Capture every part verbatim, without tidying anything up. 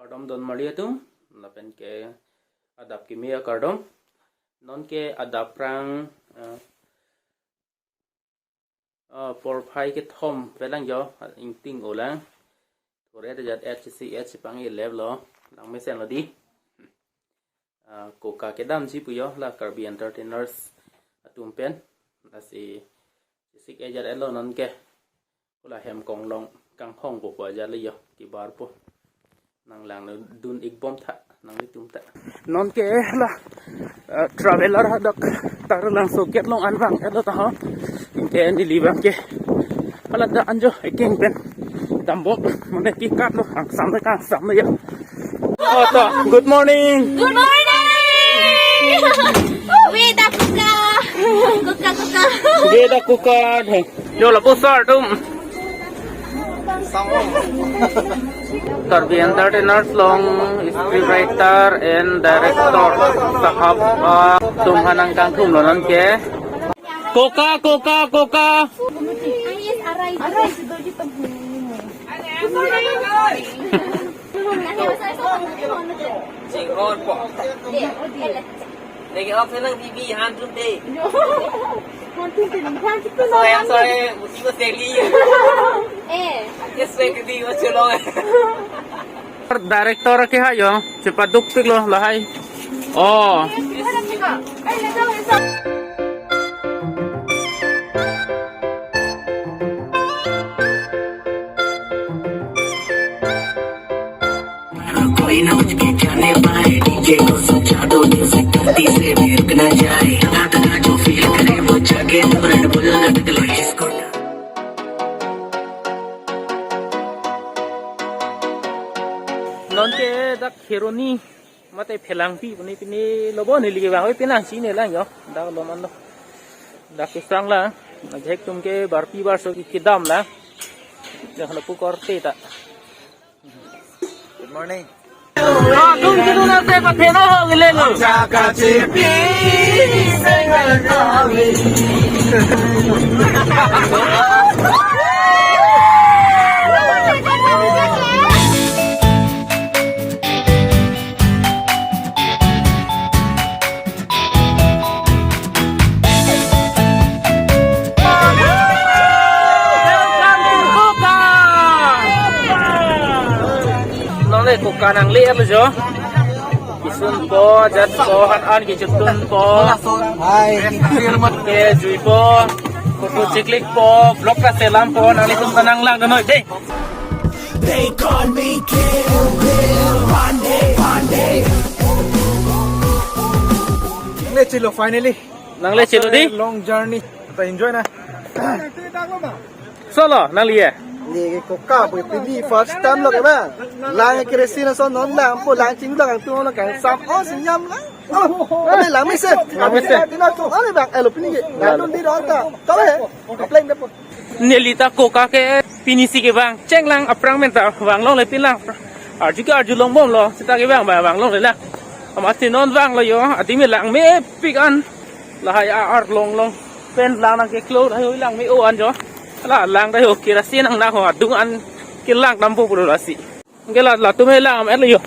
Kardom don marli atum, lapen ke adap kimi akardom. Non ke adap prang, eh, eh, porphai kethom pelang jo, ingting olang. Thore ta jat et chisi et chipang i lab lo, lang mesen lo di. Ah, koka kedamji pu jo, la Karbi Entertainers atum pen. Lasi sik ejar elo non ke. Kula hem konglong kanghong po po aja le jo, kibar po. Nang langdun ik bom tha, nanglitum ta. Non ke la, eh, traveler hadak Taralangso gate along an vang elo ta ho. Ke neli abang ke. Hala da anjo eking pen dambom, mane pick up lo, kangsam le, kangsam le jo. Oh, to, good morning. Good morning. Wait, the kuka. Kuka, kuka. Wait, the kuka. Jo, lapu sir atum. Karbi Entertainers along script writer and director sahab, ah, atum aphan nangkangthum lo non ke. Koka, koka, koka. Chinghon po. Lagi off na lang bibi, han tum te. Han tum te, han tum te. So, I'm sorry, usi ko seli. Eh. Yes, like di ko chulong. Director ke ha jo, chepaduk tik lo lahai. Oh. कोई ना मुझे जाने पाए, डीजे को सजा दो, म्यूजिक धरती से भी रुक ना जाए। रात का जो फील करे, वो जागे, तो रेड बुल लटक ले, जिसको Non ke dak Kheroni mate Phelangpi puni pini lo bo, neli abang oi pinang si ne lang jo. Dak lo man lo. Dak kusang lang. Ajek tum ke barpi barso ki kedam lang. Dak lo pu korte ta. Good morning. Ah, tum kitu na se patheno ho gile lo. Nongle koka nangle lo jo. Kisun po, jat po, han an kichutun po. Hai. Ke jui po, photo chiklik po, vlog kaselam po, nanglitum ta nanglang noi de. They call me Kill Bill, one day, one day. Nangle chelo finally. Nangle chelo di. After a long journey. Ta enjoy na. Solo, nangle. Neli ke koka pu pini first time lo ke ba. Lang kerosene ason non lang po, lang chingdang ang tu lo kangsam. Oh, sinyam lang. Oh, kami lang mesen. Lang mesen. Tina tu, ale bang, elo pini ke. Lang tu di dong ta. Tahu he? Apply deh po. Neli ta koka ke pini si ke bang. Cheng lang aphrang men ta bang long le pin lang. Arju ke arju long bom lo. Sita ke bang bang long le lang. Amat si non bang lo jo. Ati me lang mepik an. Lahai a-ar long long. Pen lang nangkeklo lahai hoi lang me-o an jo. La lang dai ho kerosene nang na ho adung an kelang dampo pulo lasi. Ke la latum he lang am et lo jo.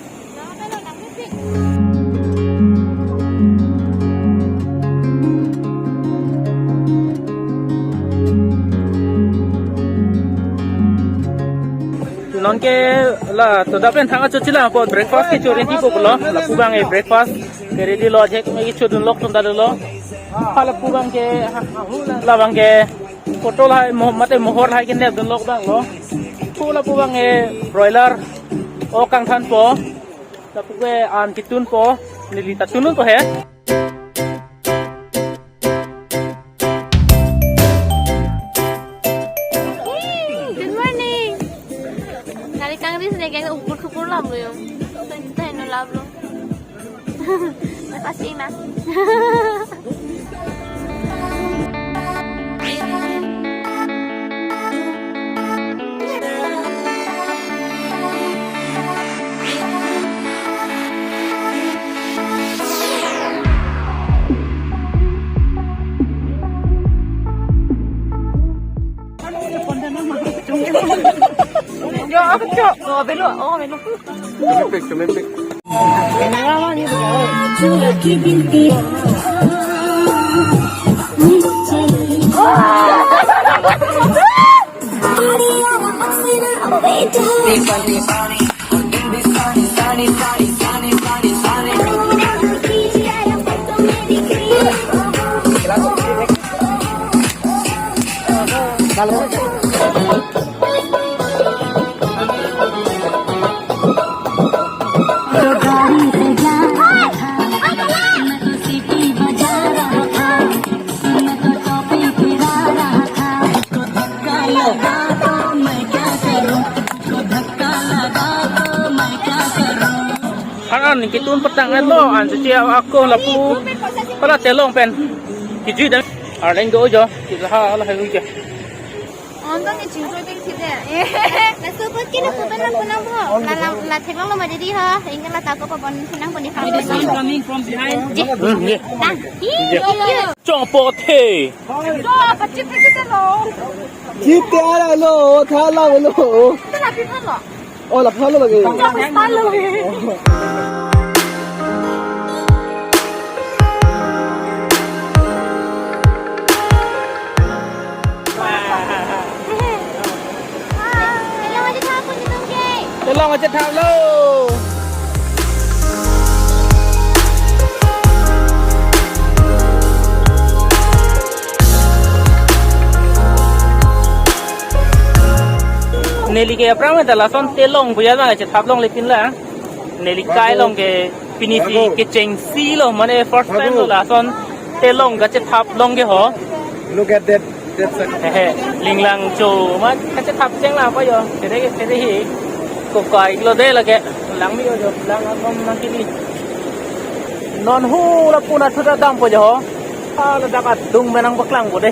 Non ke la to da pen thang acho chilang po breakfast kecho ready po lo. Lapu bang e breakfast ke ready lo, ajek me kechodun lok tum ta lo. Hala pu bang ke, ha, ha, hu la, la bang ke, photo lahai, mo-, mate mohor lahai kenep dun lok bang lo. Pu lapu bang e, broiler, o kangthan po. Lapu ke an kitun po, neli ta tunun po he. Good morning. Kali kangris ne keng upur khupur lam lo yo. Tahin no lam lo. Pasti mas. Kecil. Oh, belok. Oh, belok. Kemepek, kemepek. Haran ketun petang alo, an sisi ako lapu hala telong pen. Kejui dan arleng do jo, kita ha hala hai ke. Onto ni chingkroi pek sih deh. Laso pot ke lapu pen lapu nang bo. La la la theklong lo ma jadi ho. Ingke la tako pabon sinang pon di ha. Coming from behind. Hmm, ye. Ah, hi, ye. Chong pot he. Jo, pachit pachit lo. Chit te ara lo, thala lo. Thala pi thala. Oh, la phalo lagi. Chong pot lo. Kelong aja thap lo. Neli ke aphrang ta lason telong puya bang chethap longle pin la. Neli kai long ke pini si kechengsi lo, mane first time lo lason telong kachethap long ke ho. Look at that. That's a Hehe, linglang cho ma kachethap cheng la pa yo. Sere ke sere hi. Ko kai lo de lake. Lang mi yo jo, lang akom nang kini. Non hu lapu na thuta dampo jo ho. Hala dak adung menang paklang po de.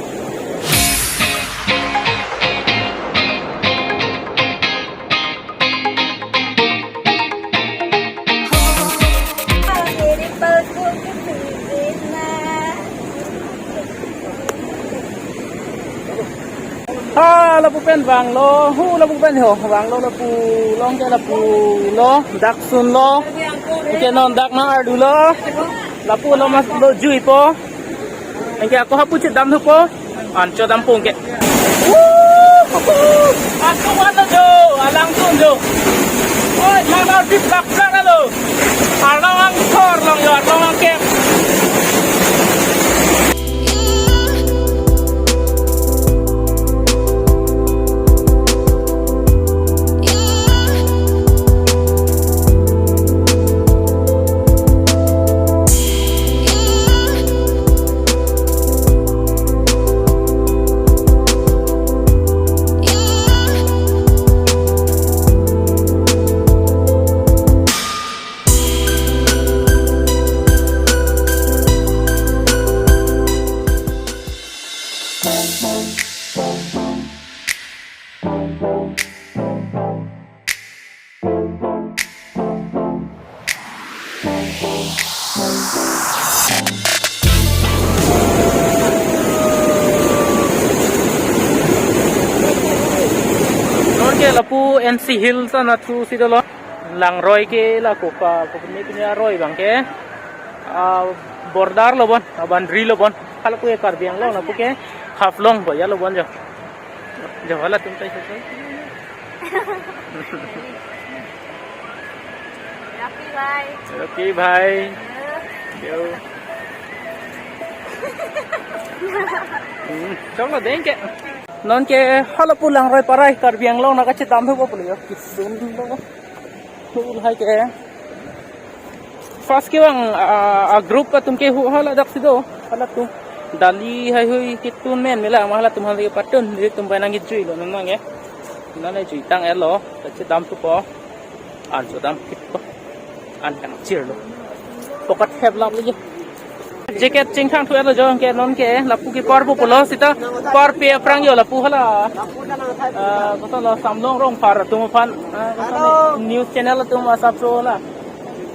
Ha, lapu pen vanglo, hu lapu pen ho, vanglo lapu, long ke lapu lo, dak sunlo, ke non dak nang ardulo, lapu lo mas lo jui po. Anke ako hapu chedam thupo. An chodam pung ke. Woo! Ako wan lo jo, alang tun jo. Oi, thang lo dip lak plak lo. Arlong angkor long jo, arlong angkep. Non ke lapu N C Hills anatthu si dolo. Langroi ke la koka, koka ni punya roi bang ke. Ah, border lo bon, ah, boundary lo bon. Hala pu ke Karbi Anglong lapu ke Haflong bo ya lo bon jo. Jo hala tum tai sai. Rocky bhai. Rocky bhai. Yo. Hmm, chalo deng ke. Non ke hala pu Langroi parai Karbi Anglong na kachedam thupo pulo yo. Kisun lo. Hu lahai ke. First ke bang, ah, a group atum ke hu hala dak si do. Halatum. Dali haihui ketun men mela ma halatum hal ke patun. Netum bai nang kejui lo non ke. Nang jui tang elo. Kachedam thupo. An chodam thupo. An kangchir lo. Pokat hep lap lagi. Jacket chingthang thu elo jo ke non ke lapu ke parbo pulo seta parpe aphrang yo lapu hala. Ah, koson lo Samlong Rongphar atum aphan, ah, koson news channel atum asapso la.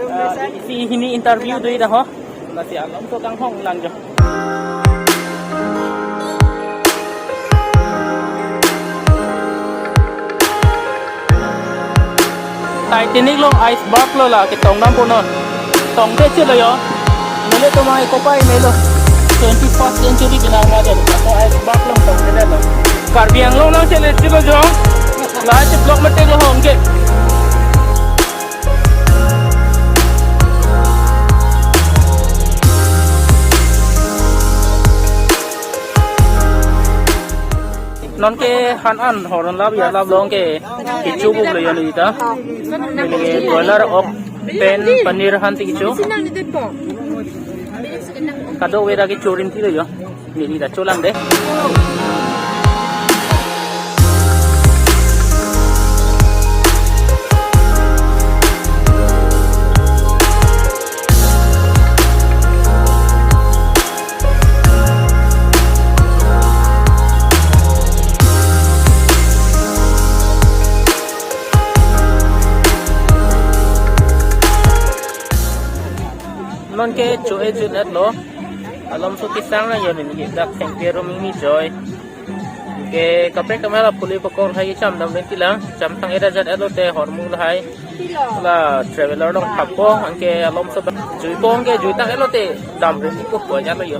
Ah, isi hini interview do ida ho. Lasi alam so kanghong lang jo. Titanic along iceberg lo la ketong dampo non. Tongte chelo yo. Nelitum ai kopai melo. Twenty-first century pinang ma dei. Ako iceberg along tongte lo. Karbi Anglong along chelo chelo jo. La che vlog mate lo hong ke. Non ke han an horon lap ya lap long ke kecho buk le ya ni ta. Ini ke broiler, ok, pen, paneer han ti kecho. Kadokave ta kecho rinti lo yo. Neli ta cholang dei. Non ke cho-e jun-et lo. Alomso kesang nang yo neli ke dak thengpi arum ingni joi. Ke kaprek kamela puli pakor hai cham dam rinti lang. Cham thang-et ajat-et lote hormu lahai. La traveler along thappo, anke alomso juipo, anke jui thang-et lote dam rinti ko punya lo yo.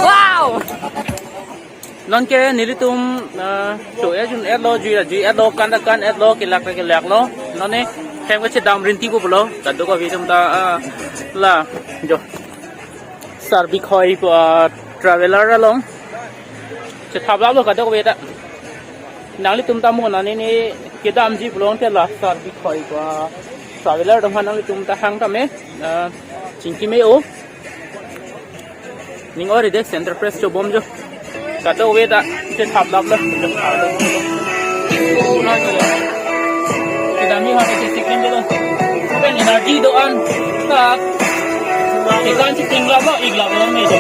Wow! Non ke nelitum, ah, cho-e jun-et lo, jui jui-et lo, kan ta kan-et lo, kelak ta kelak lo. Non ne hem kachedam rinti po pulo. Kadokave atum ta, ah, la jo Sarbi Khoi pu, ah, traveler along chethap lap lo kadokave ta. Nanglitum ta mo nani ni kedamji pulote la Sarbi Khoi pu, ah, traveler atum aphan nanglitum ta hang tame, ah, chingki me-o. Ning ori dei Center Press chobom jo. Kadokave ta chethap lap lo. Kedamji ha ke sikrim jo lo. Pen energy do-an ta. Kekan sikrim lap lo, ik lap lo me jo.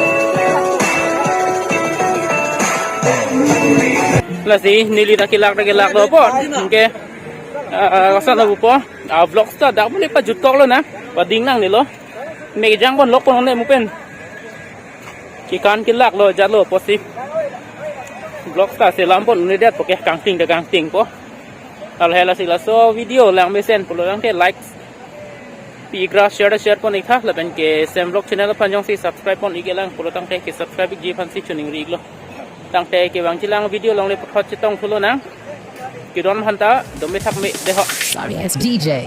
Lasi neli ta kelak ta kelak lo po. Anke, ah, ah, koson lo po. Ah, vlog ta dak muli pajut kok lo na. Pading nangne lo. Mekjang pon lok pon ne mo pen. Kekan kelak lo jat lo pusi. Vlog ta selam pon un-edet po ke kangting ta kangting po. Lahai lasi laso video lang mesen pulo tangte like, pi-ik ra share share pon-ik tha, lapen ke Sem Vlog channel aphan jongsi subscribe pon-ik-e lang pulo tangte ke subscribe-ikji aphansi choningri-ik lo. Tangte kevangji lang video along le puthot chetong thulo nang. Kidon aphanta do methak me deho. Sorry, it's D J.